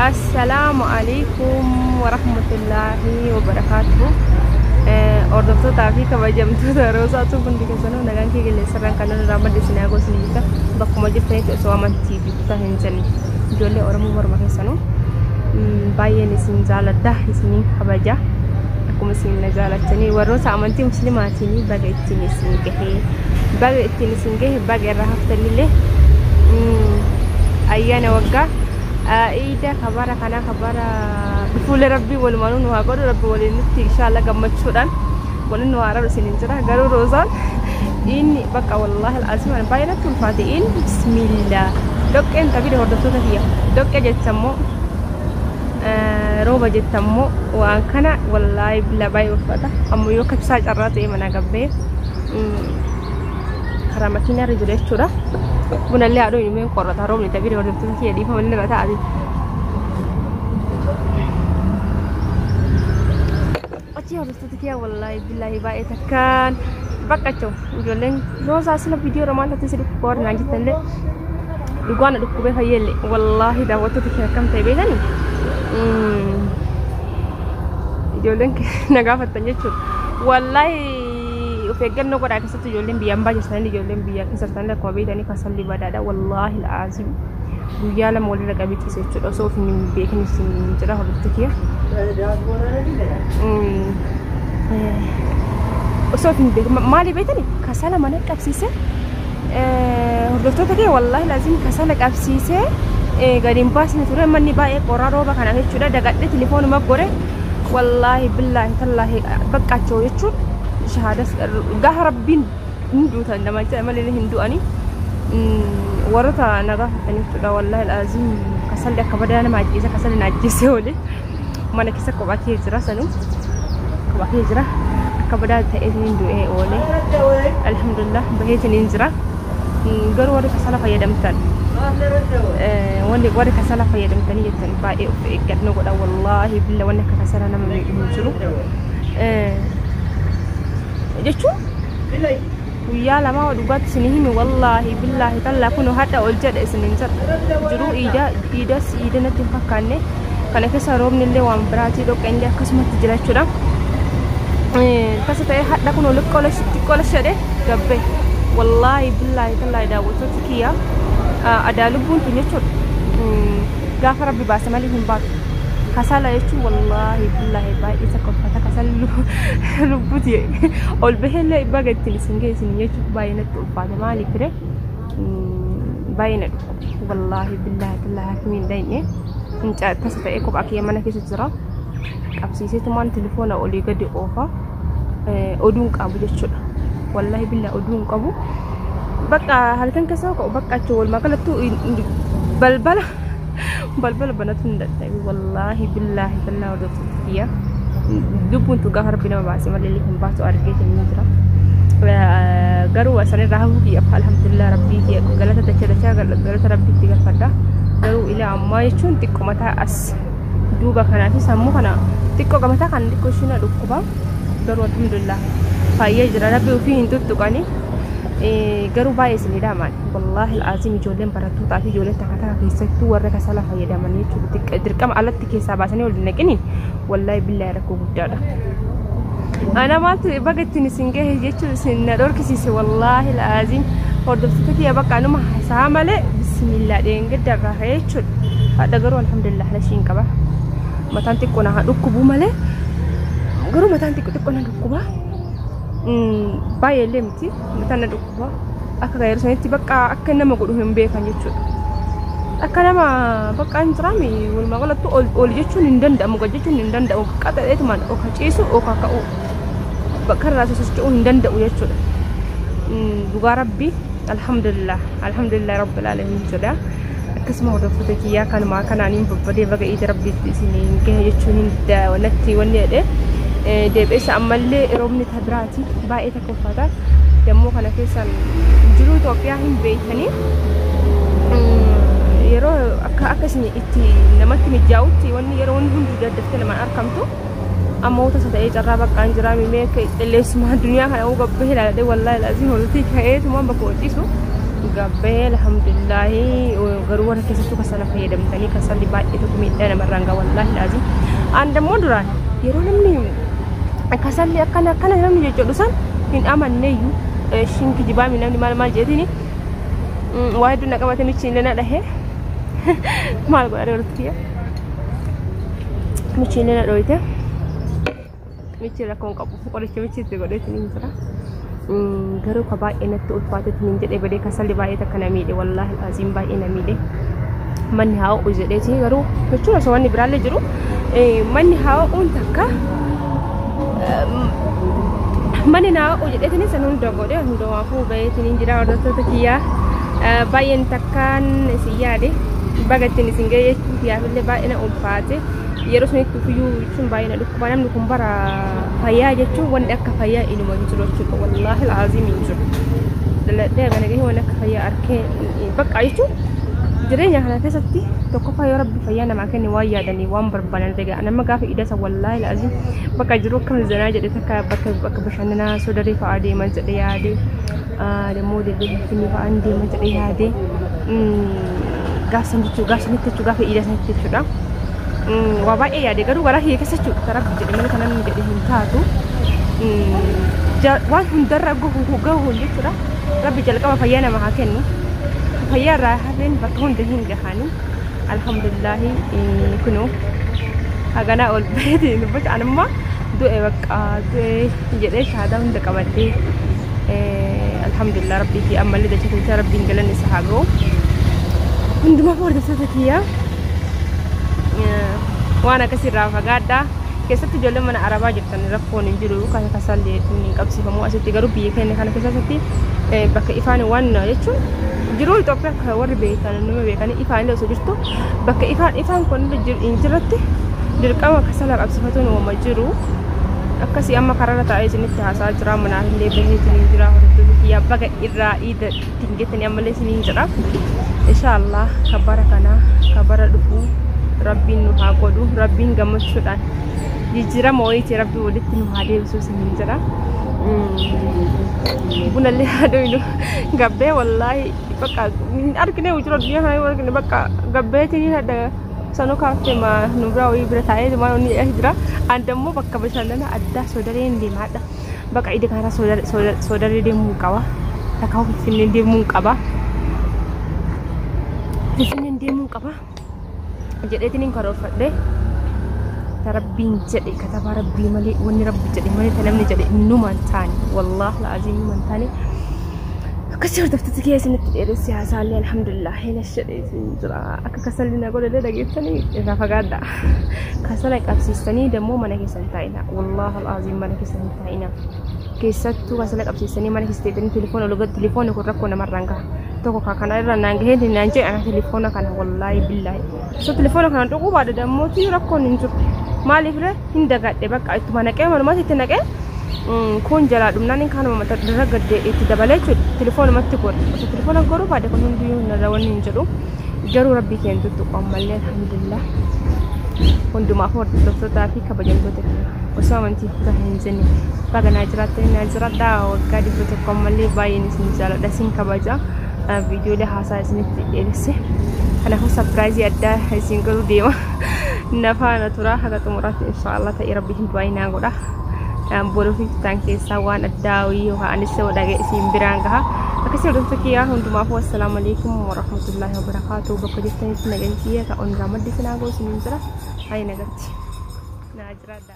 Assalaamu alaikum warahmatullaahi wabarakaatuhu. Hordoftootaa fi kabajamtoota Roosaatu hundi keessanuu nagaan kee qilleensarraan kan irraa madde isin haa goosni jecha bakkuma jirtanitti osoo amantii fi kutaa hin jenne ijoollee Oromoo morma keessanuu baay'een isin jaaladha, isiniin kabaja, akkuma isin na jaalattanii warroota amantii muslimaatiin baga ittiin isin gahe, baga ittiin isin gahe, baga irraa haftanillee ayyaana waggaa iida kabara kanaa kabara dhufuulee rabbii walumaanuu nu haa godhu, rabbi waliin nutti inshaalla gammachuudhaan waliin nu haa raru isin hin jira. Garuu Roozaan inni bakka wallaahi al'aazim ani baay'ee natti ulfaate inni bismillah dhoqqeen tabide. Hordoftoota kiyya, dhoqqee jechammoo rooba jettammoo waan kana wallaahi billaa baay'ee ulfaata. Ammoo yoo kabsaa carraa ta'e mana gabbee karaa makiinaa irra jiru jechuudha. Bunallee haadhoo hin qorrata roobni tabide. Hordoftoota kiyya, dhiifama inni irra taa'ate. Achi hordoftoota kiyya, wallaahi billaahi baay'ee takkaan baqqachoo ijoolleen Roozaa sila viidiyoo irra maal taatee si dhukkubaa warri naan jettanillee dhugaa na dhukkubee fayyeelle. Wallaahi daawwattoota kiyya, akkam ta'e beekanii ijoolleen na gaafattan jechuudha. Wallaahi of eeggannoo godhaa, keessattuu ijoolleen biyya ambaa jirtanii, ijoolleen biyya keessa jirtanii akkuma beektanii kasalli badaadha. Wallaahi al'aazim guyyaa 2 walirra qabee ciise jechuudha osoo of hin beekin isin jedha hordoftoota kiyya. Osoo of hin beekin maali beektani kasala mana qabsiise hordoftoota kee, wallaahi laazim kasala qabsiisee gadi hin baasne ture. Manni baay'ee qorraa rooba kana jechuudha. Dagadhee telefoonuma gore. Wallaahi billaahi tallaahi baqqaachoo jechuun shahaadas gaafa rabbiin hin duutan nama jedha malee hin du'ani. Warroota na gaafatanii jechuudha, wallaahi laazim kasalli akka badaa nama ajjeesa, kasalli na ajjeese oole. Mana keessa kophaa kee jira, sanuu kophaa kee jira, akka badaa ta'eetiin du'ee oole. Alhamdulillah baheetiin jira. Garuu warri kasala fayyadamtan, wanni warri kasala fayyadamtanii jettan baay'ee of eeggannoo godha. Wallaahi billa wanni akka kasala nama miidhu hin jiru jechuun guyyaa 2 dhugaatti isin himi. Wallaahi billaahi tallaa kun hadha ol jedha isin hin jedha jiruu iida iidas iida natti hin fakkaanne. Kana keessa roobni illee waan biraatii, dhoqqeen illee akkasumatti jira jechuudha. Tasa ta'ee hadha kun xiqqoo lashadhe gabbe. Wallaahi billaahi tallaahi daawwattoota kiyya, adaa lubbuun tun jechuudha gaafa rabbi baase malee hin baatu. Kasala jechuun wallaahi billaahi baay'ee takka uffata kasala lubbuti ol baheellee baga ittiin isin ga'e isin jechuuf baay'ee natti ulfaate. Maaliif ture baay'ee na dhukkube. Wallaahi billaahi tallaahi hakimiin dhayne tasa ta'ee kophaa kiyya mana keessa jira, qabsiiseetumaan telefoona olii gadi oofa, oduun qabu jechuudha. Wallaahi billaa oduun qabu. Bakka halkan keessa bakka achi walumaa galattuu balbala banatu hin dadhabe. Wallaahi billaahi tallaa hordoftoota kiyya. Lubbuun tu gaafa rabbi nama baase malee hin baatu argee hin jira. Garuu sanirraa hafuu kiyyaaf alhamdulillah rabbii kiyya galata dachaa dachaa galata rabbiitti galfadha. Garuu ilaa ammaa jechuun xiqqoo mataa as duuba kanaa fi sammuu kana xiqqoo mataa kana xiqqoo isheen dhukkuba. Garuu alhamdulillah fayyee jira, rabbi ofii hin tuttuqani. Garuu baay'ee isin hidhamaan wallaahi al'aazim ijoolleen barattootaa fi ijoolleen takka takka keessattuu warra kasala fayyadaman jechuudha dirqama alatti keessaa baasanii ol naqiniin wallaahi billaahi rakkoo guddaadha. Ana maaltu baga ittiin isin gahe jechuun isin na dhorkisiise. Wallaahi al'aazim hordoftoota kiyya, bakka anuma hasaa malee bismillah dheengadda irraa ka'ee jechuudha. Hadha garuu alhamdulillah lashiin qaba. Mataan xiqqoo na haa dhukkubu malee, garuu mataan xiqqoo xiqqoo na dhukkuba. Baay'ee illee miti, mataan na dhukkuba. Akka yeroo sanitti bakka akka nama godhu hin beekan jechuudha. Akka nama bakka hin jiraame walumaa galatti ol jechuun hin danda'amu, gad jechuun hin danda'amu. Qaxaleetumaan oka ciisu oka ka'u bakka irraa sosocho'uu hin danda'u jechuudha. Dhugaa rabbi alhamdulillah alhamdulillah rabbil alamin jedha. Akkasuma hordoftoota kiyyaa, kanumaa kanaan hin babbadee baga iida rabbiitti isin gahe jechuun hin natti wanni jedhe deebi'eessa. Ammallee roobni tabiraati baay'ee takka ulfaata. Dammoo kana keessan jiruu Itoophiyaa hin beektanii yeroo akka akka isin itti namatti mijaa'utti wanni yeroo wanni hundi daddaftee namaan argamtu. Ammoo tasa ta'ee carraa baqqaan jiraa mimee akka qilleensuma addunyaa kana uu gabbee ilaaladhe. Wallaahi laazim holutii ka'eetumaan bakka hojjisu Gabbee alhamdulillaahi garuu warra keessattuu kasala fayyadamtanii kasalli baay'ee tokko miidhaa namarraan ga'a wallaahi laazim. Aan dammoo duraan yeroo namni kasalli akkana akkana namni jechuudha san hin amanneeyyuu shin kijibaami namni maal maal jedhini waa hedduu na qabate michi illee na dhahe maal godha hordoftoota michi illee na dhoyte michi rakkoon qabu qoricha michi itti godheetiin hin jira. Garuu ka baay'ee natti ulfaatetti hin jedhee badee kasalli baay'ee takka na miidhe wallaahi aziim baay'ee na miidhe. Manni haa ho'u jedheeti garuu jechuun osoo wanni biraallee jiru manni haa ho'uun takka manni naa ho'u jedheetiin san hunda godhe hundumaafuu baheetiin hin jira hordoftoota kiyyaa baay'een takkaan isin yaade baga ittiin isin ga'e jechuun kiyyaafillee baay'ee na ulfaate. Yeroo sunitti ufiyyuu jechuun baay'ee na dhukkuba namni kun bara fayyaa jechuun wanni akka fayyaa inuma hin jiru jechuudha wallaahi alaaziim hin jiru. Daladhee gana gahee wanni akka fayyaa arkee bakka jechuun jireenya kana keessatti tokkoffaa yoo rabbi fayyaa namaa kenne waan yaadanii waan barbaadan dhagaa nama gaafa idasa wallaahi alaaziim bakka jiru akka zanaa jedhe takka bakka bakka bashannanaa sodaree fa'aa deeman jedhe yaade dammoo deebi'ee finfinnee fa'aa deeman jedhe yaade gaafsan jechuu gaafsanitti jechuu gaafa idasanitti jechuudha. Waa baay'ee yaade garuu garaa kiyya keessa jechuudha karaa jedhe malee kan namni jedhe hin taatu. Waan hundarra gahuun jechuudha. Rabbi jalqaba fayyaa nama haa kennu. Fayyaa irraa hafeen bakka hunda hin gahani. Alhamdulillaahi kunoo haganaa ol baheetiin dubbata anummaa du'e bakka du'e jedhee shahaadaa hunda qabadhee alhamdulillah rabbii fi ammallee dacha keessa rabbiin galanni isa haa ga'u. Hundumaa hordoftoota kiyyaa waan akkasirraa fagaadhaa. Keessatti ijoollee mana arabaa jirtan rakkoon hin jiru kan kasallee hin qabsiifamu asitti garuu biyya keenya kana keessatti bakka ifaan waan jechuun jiruu Itoophiyaa akka warri beekan nama beekan ifaan illee osoo jirtu bakka ifaan ifaan kun hin jirratti dirqama kasala qabsiifatuun uumama jiru. Akkasii amma karaarra taa'ee isinitti haasaa jira manaaf illee baheetiin hin jira hordoftoota kiyyaa baga irraa iida ittiin gettanii ammallee isiniin jedha. Inshaallah kabara kana kabara dhufuu rabbiin nu haa godhu rabbiin gammachuudhaan jijjiirama wayiiti rabbi walitti nu haa deebisu isiniin jedha. Bunallee haa dhoynu gabbee wallaahi bakka hin argine jiru addunyaa kana yoo argine bakka gabbeetiin hadha sanuu kaaftee ma nu biraa wayii bira taa'ee maal inni jedhaa jira. An dammoo bakka bashannana addaa soodaree hin deemaadha. Bakka ida kanarra soodaree deemuu qaba. Takka finfinnee deemuu qaba. Finfinneen deemuu qaba. Jedheetiin hin karoorfadhe. Ta rabbiin jedhe katabaa rabbii malee wanni rabbi jedhe malee ta namni jedhe numaan taane wallaahi laaziim numaan taane. Akkasii hordoftoota kiyya isinitti dheeresse haasaallee alhamdulillah hinas jedhee isin jira. Akka kasalli na godhadhe dhageessanii irraa fagaadha. Kasala qabsiistanii dammoo mana keessa hin taa'ina. Wallaahi alaaziim mana keessa hin taa'ina. Keessattuu kasala qabsiistanii mana keessa teessanii telefoona ol telefoonni kun rakkoo namarraan gaha. Tokko ka kana irra naan gahee naan jedhe ana telefoona kana wallaahi billaahi. So telefoona kana tuquu baadha dammootii rakkoon hin jiru. Maaliif ree hin dagadhe bakka ittuma naqee manumatti itti naqee kun jalaa dhumnaan hin kaanuma mata irra gadde itti dabalee jechuudha telefoonumatti godhe osoo telefoona godhuu baadhe kun hundiyyuu narra wanni hin jedhu garuu rabbii keenya tuttuqu ammallee alhamdulillah hundumaaf hordoftootaa fi kabajamtoota osoo amantii kutaa hin jenne baga naa jiraattanii naa jiraadhaa waggaa 100 ammallee baay'een isin jaaladha isin kabaja viidiyoolee haasaa isinitti dheeresse kanaafuu sapiraayizii addaa isin godhuu deema nafaana tura haga xumuraatti inshaallah ta'e rabbi hin du'aa naa godha. Boruu fi fitaan keessaa waan addaa wayii yookaan anis yoo dhaga'e isin biraan gaha. Akkasii hordoftoota kiyyaa hundumaafuu assalaamu alaikum warahmatullaahi wabarakaatuh bakka jirtanitti nagaan kiyya ta'uun irraa maddi sinaa ga'u isiniin jira. Hayi nagatti. Naa jiraadha.